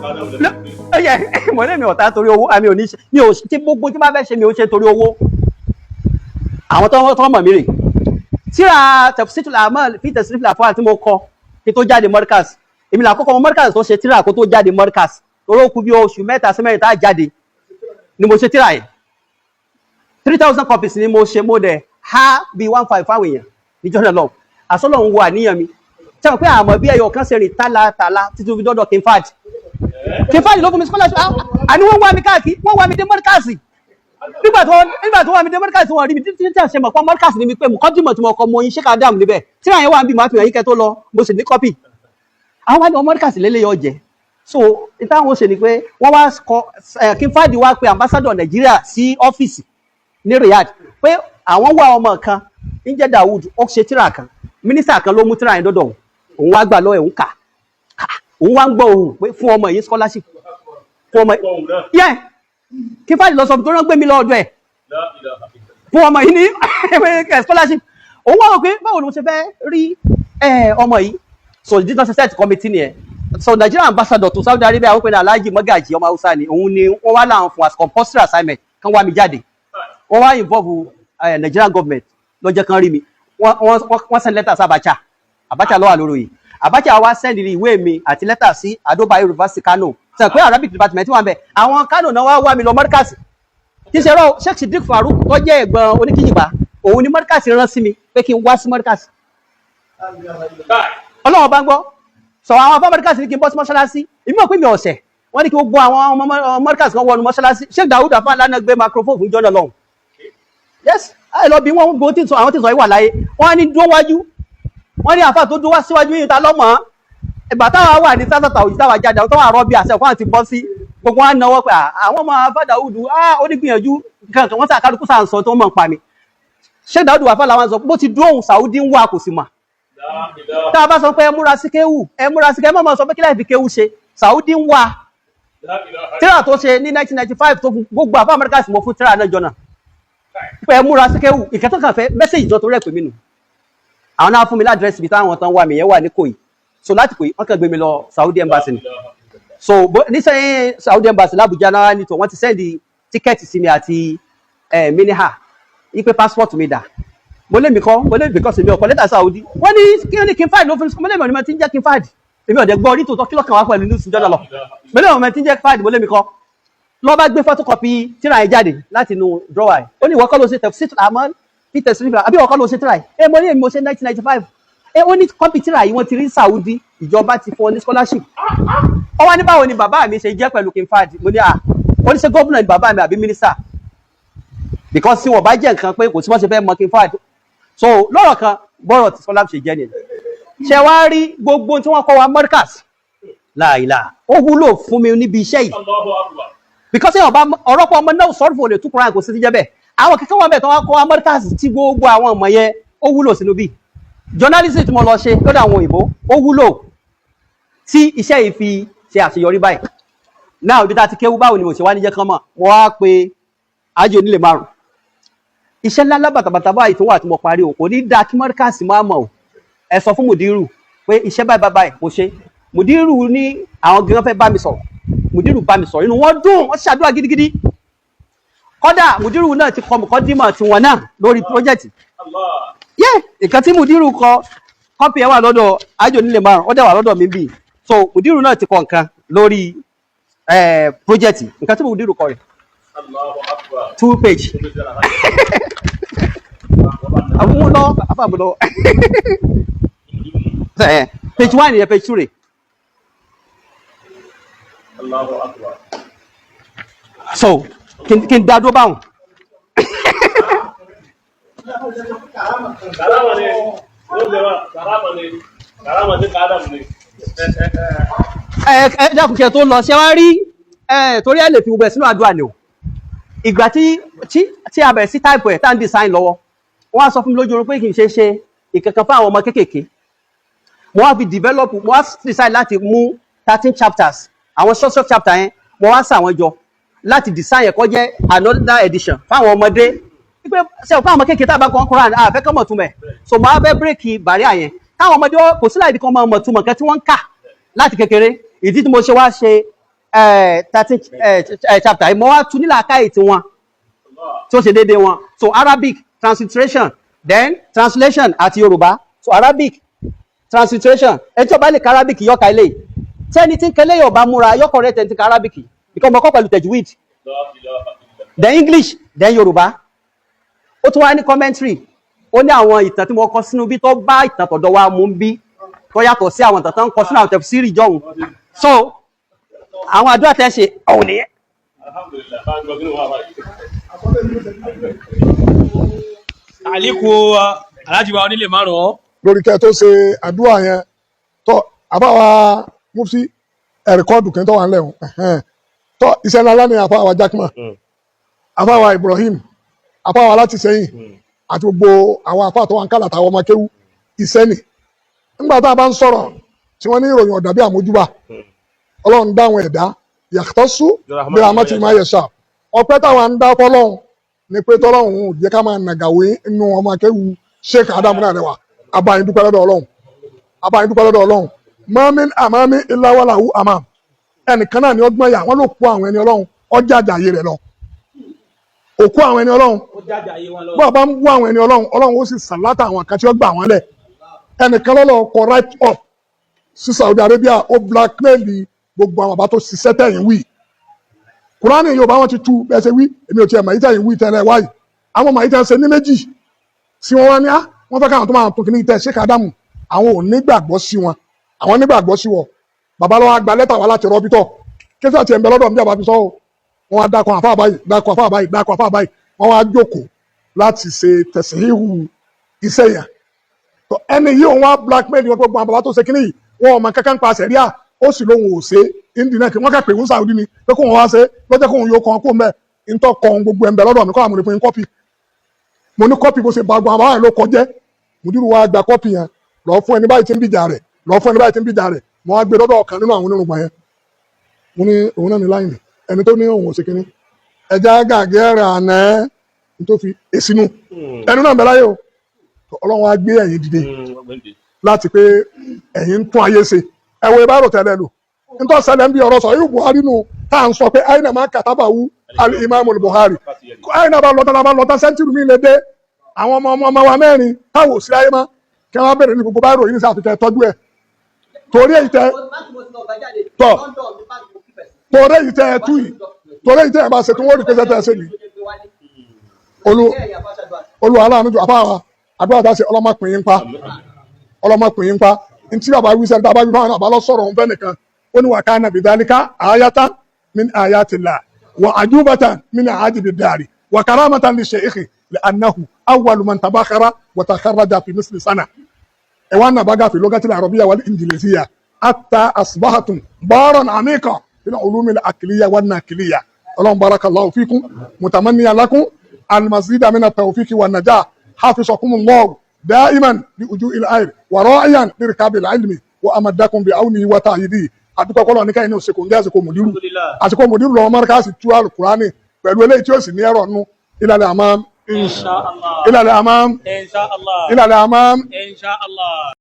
Ó yẹ mo ní mi ò ta torí owó, àmì ò ní ṣe, mi ò tí gbogbo tí bá fẹ́ ṣe, mi ò ṣe torí owó. Àwọn tó mọ̀ mí rè, tíra Tafsitul A'mal fi Tasrifil Af'al tí mo kọ kí tó jáde Markaz, èmi là kọ́kọ́ Markaz tó ṣe tíra kó tó jáde Markaz, torí ó kù bí oṣù 3 sí 4 tá a jáde ni mo ṣe tíra yẹn. 3,000 copies ni mo ṣe, mo dẹ̀ há bí 1,500 fáwọn èèyàn níjọ́ náà lọ. Àsọlọ̀ ń wo àníyàn mi tí wọ́n pé àmọ́ bí ẹyọ kan ṣe rìn tálátàlá títí fi dọ́dọ̀ King Fahd. King Fahd ló fún mi scholarship. Àní wọ́n wá mi káàkiri, wọ́n wá mi dé Markaz. Nígbà tó wá mi dé Markaz, wọ́n rí mi títí tí a ṣe mọ̀ pé Markaz ni mi, pé mùkọ́dìmọ̀ tí mo kọ, mo yin Sheikh Adam níbẹ̀. Tíra yẹn wà ń bí, màá fi hàn yín kẹ́ tó lọ. Mo sì ní copy. Àwọn wá ní ọmọ Markaz lélẹ̀ yọ jẹ. So ìtàwọn ṣe ni pé wọ́n wá kọ King Fahd wá pé ambassador Nàìjíríà sí ọ́fíìsì ní Riyadh pé àwọn wá ọmọ kan ń jẹ́ Dawood, ó ṣe tíra kan, mínísítà kan ló mú tíra yẹn dọ́dọ̀ òun, òun wá gbà lọ́wọ́ ẹ̀, òun kà, òun wá ń gbọ́ òun pé fún ọmọ yìí scholarship, fún ọmọ yẹ. King Fahd lọ sọ tó rán gbé mi lọ́dọ̀ ẹ̀ fún ọmọ yìí ní scholarship. Òun wá wò pé báwo ni mo ṣe fẹ́ rí ọmọ yìí. So the set committee nìyẹn. So Nigerian ambassador to Saudi Arabia, wọ́n pè ní Alhaji Magaji, ọmọ Hausa ni òun, ni wọ́n wá láwọn fún as compulsory assignment kan wá mi jáde. Wọ́n wá involve Nigerian government lọ́jọ́ kan rí mi. Wọ́n send letter sí Abacha. Abacha ló wà lórí yìí. Abacha wá send ìwé mi àti lẹ́tà sí Ado Bayero University Kano, sọ pé Arabic department wà ń bẹ̀. Àwọn Kano náà wá wá mi lọ Markaz. Kí ṣe rọ Sheikh Sidik Farouk tó jẹ́ ẹ̀gbọ́n oníkíjìpá, òun ni Markaz rán sí mi pé kí n wá sí Markaz. Ọlọ́wọ́n bá ń gbọ́ sọ, àwọn afọ Markaz ní kí n bọ́ sí mọ́ṣáláṣí. Èmi mọ̀ pé mi ọ̀sẹ̀ wọ́n ní kí gbogbo àwọn ọmọ Markaz kan wọnú mọ́ṣáláṣí. Sheikh Dawood afa lánàá gbé microphone fún jọ́nà lọ́hùn. Yes, ẹ lọ bí wọ́n gbọ́ tí ń sọ, àwọn tí ń sọ yìí wà láyé. Wọ́n á ní dúró wájú, wọ́n ní àfa tó dúró wá síwájú yìí, ta lọ́mọ́ ìgbà táwa wà ní sásàtà òjì táwa jáde, àwọn tó wà rọ́bì àṣẹ fún àti bọ́ sí gbogbo wọn náwó pé àwọn ọmọ afa Dawudu ó ní gbìyànjú kankan. Wọ́n sàkálukú sà ń sọ tó mọ̀ ń pa mi. Sheikh Dawudu wà fún làwọn sọ bó ti dúró òun Saudi ń wà, kò sì mọ̀. Tá a bá sọ pé ẹ múra sí kéwù, ẹ múra sí kéwù, ẹ má máa sọ pé kí láì fi kéwù ṣe. Saudi ń wà, tíra tó ṣe ní 1995 tó fún gbogbo àfọ Amẹ́ríkà sì mọ́ fún tíra náà jọ náà pé ẹ múra sí kéwù. Ìkẹtọ́ kan fẹ́ message tó rẹ̀ pè mí nù. Àwọn náà fún mi ládírẹ́sì ibi táwọn tán wà mí yẹn wà ní Kòyí. So láti Kòyí, wọ́n kàn gbé mi lọ Saudi Embassy ni. So nísìnyí Saudi Embassy l'Abuja náà ní tó wọ́n ti send ticket sí mi àti miniha ipe passport mi dà. Mo lé mi kọ́, mo lé mi because mi ò kọ lẹ́tà Saudi. Wọ́n ní kí ní King Fahd ló fún mi. Mo lé mi ò ní mo ti ń jẹ́ King Fahd, èmi ò dẹ̀ gbọ́ orí tòótọ́. Kí lọ́kàn wá pẹ̀lú news jọ́nà lọ? Mo lé mi ò ti ń jẹ́ Fahd, mo lé mi kọ́. Lọ́ bá gbé photocopy tíra yẹn jáde láti inú drawer ẹ̀. Ó ní, "Ìwọ kọ́ ló ṣe Tafsir Amal fi Tasrif, àbí ìwọ kọ́ ló ṣe tíra yìí?" Ẹ mo ní èmi mo ṣe 1995. Ẹ ó ní copy tíra yìí, wọ́n ti rí Saudi, ìjọba ti fún ọ ní scholarship. Ó wá ní báwo ni bàbá mi ṣe jẹ́ pẹ̀lú King Fahd? Mo ní à, ó ní ṣe gómìnà ni bàbá mi àbí mínísítà? Because tí wọ́n bá jẹ́ nǹkan pé kò sí wọ́n ṣe fẹ́ mọ King Fahd. So lọ́rọ̀ kan, bọ́rọ̀ tí scholarship ṣe jẹ́ nìyẹn. Ṣe wá rí gbogbo tí wọ́n kọ́ wa Markaz láìláà, ó wúlò fún mi níbi iṣẹ́ yìí because èèyàn bá ọ̀rọ̀pọ̀ ọmọ náà sọ̀rọ̀ fún olè tú Quran, kò sí ti jẹ́ bẹ́ẹ̀. Àwọn kẹ́kẹ́ wọn bẹ̀ tó wá kọ́ wa Markaz tí gbogbo àwọn ọmọ yẹn, ó wúlò sínú bí journalism tí mo lọ ṣe lọ́dọ̀ àwọn òyìnbó, ó wúlò tí iṣẹ́ yìí fi ṣe àṣeyọrí báyìí náà. Ibi tá a ti kéwú, báwo ni mo ṣe wá níjẹ́ kán mọ̀? Mo wá pé ájò onílé márùn iṣẹ́ ńlá ńlá bàtàbàtà báyìí tó wà tí mo parí o, kò ní dáa kí Markaz máa mọ̀ o. Ẹ sọ fún mùdírù pé iṣẹ́ báyìí báyìí báyìí mo ṣe. Mùdírù ní àwọn gan fẹ́ bá mi sọ̀rọ̀. Mùdírù bá mi sọ̀rọ̀, inú wọn dùn, wọ́n ṣàdúrà gidigidi. Kọ́dà mùdírù náà ti kọ mùkọ́dímọ̀ tiwọn náà lórí project yẹ. Nǹkan tí mùdírù kọ, copy ẹ̀ wà lọ́dọ̀ ájò nílé márùn, ó dẹ̀ wà lọ́dọ̀ mi bì. So mùdírù náà ti kọ nǹkan lórí project. Nǹkan tí mùdírù kọ rẹ̀, two page. Àwọn lọ àfàbùlọ page one yẹn, page two rẹ̀. Allahu Akbar. So kí n dá dúró báwọn. Karama ne, dole ba, karama ne, karama tí Adam ni. Ẹ ẹ dákun, kí ẹ tó lọ, ṣé wá rí ẹ, torí ẹ lè fi gbogbo ẹ sínú àdúrà ni o. Ìgbà tí a bẹ̀rẹ̀ sí type ẹ̀, tá ń design lọ́wọ́, wọ́n á sọ fún mi lójú oorun pé kì í ṣe ṣe ìkankan fún àwọn ọmọ kéékèèké. Mo wá fi develop, mo wá decide láti mú 13 chapters, àwọn short short chapter yẹn, mo wá sà wọ́n jọ láti design ẹ̀ kó jẹ́ another edition fáwọn ọmọdé, wípé ṣe fún àwọn ọmọ kéékèèké tá a bá kọ́ Quran, àfẹ́ kọ́ mọ̀ túmọ̀ ẹ̀. So mo wá fẹ́ break barrier yẹn káwọn ọmọdé, kò sí láì fi kọ́ mọ̀ túmọ̀ nǹkan tí wọ́n ń kà láti kékeré. Ìdí tí mo ṣe wá ṣe 13 chapter mo wá tu nílà káyì tiwọn tí ó ṣe déédéé wọn. So Arabic transliteration, then translation àti Yorùbá. So Arabic transliteration, ẹni tí ó bá lè ka Arabic yọka ilé tẹ́ni tí ń kẹlẹ́ yóò bá múra yọkọ̀ rẹ̀ tẹ́ni tí ń ka Arabic, because mo kọ́ pẹ̀lú tajwid, then English, then Yorùbá. Ó tún wá ní commentary, ó ní àwọn ìtàn tí mo kọ sínú bí tó bá ìtàn tọ̀dọ̀ wa mú bí tó yàtọ̀ sí àwọn ìtàn tó ń kọ sínú àwọn tafsiri jọ̀hún. So àwọn àdúrà tẹ́ ṣe òun nìyẹn. Alhamdulillah, bá ń gbọ́ kí ló wà báyìí. Àlékún aláàjì wa onílé márùn-ún. Lórí kẹ́ tó ṣe àdúrà yẹn tó àbáwa mufti ẹ̀rìkọ́dù kí n tó wà nílẹ̀ o. Tó iṣẹ́ ńlá ní àfáwà Jakma, àfáwà Ibrahim, àfáwà láti sẹ́yìn àti gbogbo àwọn àfáà tó wà ń kálà àtàwọn ọmọ kéwú iṣẹ́ nì. Nígbà tá a bá ń sọ̀rọ̀ tí wọ́n ní ìròyìn ọ̀dà bí àmójúbà, Ọlọ́run dá àwọn ẹ̀dá yàtọ̀sù bí ramati máa yẹ ṣá. Ọpẹ́ táwọn ń dá fọlọ́run ni pé tọ́lọ́run ò jẹ́ ká máa nàgàwé nínú ọmọ akéwù Sheikh Adamu náà rẹwà. Abayin dúpẹ́ lọ́dọ̀ Ọlọ́run, abayin dúpẹ́ lọ́dọ̀ Ọlọ́run. Mọ́mí àmàmí ìlàwọ́làwù àmàm ẹnìkan náà ni ọgbọ́n yà wọ́n ló kó àwọn ẹni Ọlọ́run ọjà àjàyè rẹ̀ lọ òkú àwọn ẹni Ọlọ́run. Bó a bá ń bú àwọn ẹni Ọlọ́run, Ọlọ́run ó sì sàlátà àwọn kan tí ó gbà wọ́n lẹ̀. Ẹnìkan lọ́lọ́ kọ write up sí Saudi Arabia, ó blackmail gbogbo àwọn bàbá tó ṣiṣẹ́ tẹ̀yìn wí. Kùránì Yorùbá wọn ti tú bẹ́ẹ̀ ṣe wí. Èmi ò tiẹ̀ mọ̀ yìí tẹ̀yìn wí tẹ́lẹ̀ wáyìí. Àwọn mọ̀ yìí tẹ́ ṣe ní méjì sí wọn wá ní á wọ́n fẹ́ káwọn tó máa tún kí ní tẹ́ ṣé kàdámù. Àwọn ò nígbàgbọ́ sí wọn, àwọn nígbàgbọ́ sí wọn. Bàbá lọ́wọ́ gba lẹ́tà wá láti rọ́bítọ̀ kéṣà tiẹ̀ ń bẹ lọ́dọ̀ mi àbá fi sọ ọ́. Wọ́n wá dákọ̀ àfáà báyìí, dákọ̀ àfáà báyìí, dákọ̀ àfáà báyìí. Wọ́n wá jókòó láti ṣe tẹ̀síhù iṣẹ́ yẹn. Tó ẹni yìí, òun wá blackmail wọn, gbogbo àwọn bàbá tó ṣe kíní yìí, wọn ò mọ kankan pa sẹ̀ríà. Ó sì lóhun ò ṣe indi náà kí wọ́n kà pé òun Saudi ni pé kóun wá ṣe lọ́jọ́ kóun yóò kàn kó mbẹ́ ntọ́ kọ́ ohun gbogbo ẹ̀ ń bẹ lọ́dọ̀ mi kọ́ àmúlẹ̀ fún yín copy. Mo ní copy bó ṣe ba gbọ́n àwọn ló kọjẹ́. Mùdírù wa gba copy yẹn lọ fún ẹni báyìí tí ń bìjà rẹ̀, lọ fún ẹni báyìí tí ń bìjà rẹ̀. Mo wá gbé lọ́dọ̀ ọ̀kan nínú àwọn onírùngbọ̀n yẹn. Mo ní òun náà ní láìní ẹni tó ní òun ò ṣe kínní ẹja gàgé rẹ̀ àná tó fi èsì nù. Ẹnu náà ń bẹ láyé o. Ọlọ́run á gbé ẹ̀yin dìde láti pé ẹ̀yin ń tún ayé ṣe. Ẹ wo ìbárò tẹ́lẹ̀ lò nítorí ṣẹlẹ̀ ń bí ọ̀rọ̀ sọ yóò Buhari nù tá à ń sọ pé àyìnà máa kàtàbà wú al-Imam Buhari àyìnà bá lọ́tàn bá lọ́tàn century mi lè dé. Àwọn ọmọ ọmọ ọmọ wa mẹ́rin táwọn ò sí ayé mọ́ kí wọ́n bẹ̀rẹ̀ ní gbogbo báyìí ròyìn ní sàfihàn tọ́jú ẹ̀ torí èyí tẹ tọ́ torí èyí tẹ ẹ tú yìí, torí èyí tẹ ẹ bá ṣe tí wọ́n rí pé tẹ́ ẹ ṣe nìyí. Olú olú aláàánú jù àfáà wa, àdúrà tá a ṣe, ọlọ́mọ pín yín pa, ọlọ́mọ pín yín pa. Ntí bàbá wí sẹ́ni tá a bá wí fáwọn àbá lọ sọ̀rọ̀ òun fẹ́ nìkan. Ó ní wa kana bidhalika ayatan min ayatillah wa ajubatan min ajibi dari wa karamatan li shaykhi li'annahu awwalu man tabakhara wa takharraja fi misli sana ẹ wá nàbàgà fi lugati al-arabiyya wal injiliziyya hatta asbahatum baran amika fil ulumi al-aqliyya wan naqliyya. Ọlọ́run, barakallahu fikum, mutamanniyan lakum المزيد من التوفيق والنجاح. حفظكم الله دائما لوجوه الخير وراعيا لركاب العلم وأمدكم بعونه وتأييده. Àdúgbò kọlọ ní káyìn ní òsèkò ń jẹ́ àsìkò mùdírù, àsìkò mùdírù lọ́wọ́ mọ́ríkàsì tú alukurani pẹ̀lú eléyìí tí ó sì ní ẹ̀rọ nú. إلى الأمام. Insha Allah. إلى الأمام. Insha Allah. إلى الأمام. Insha Allah.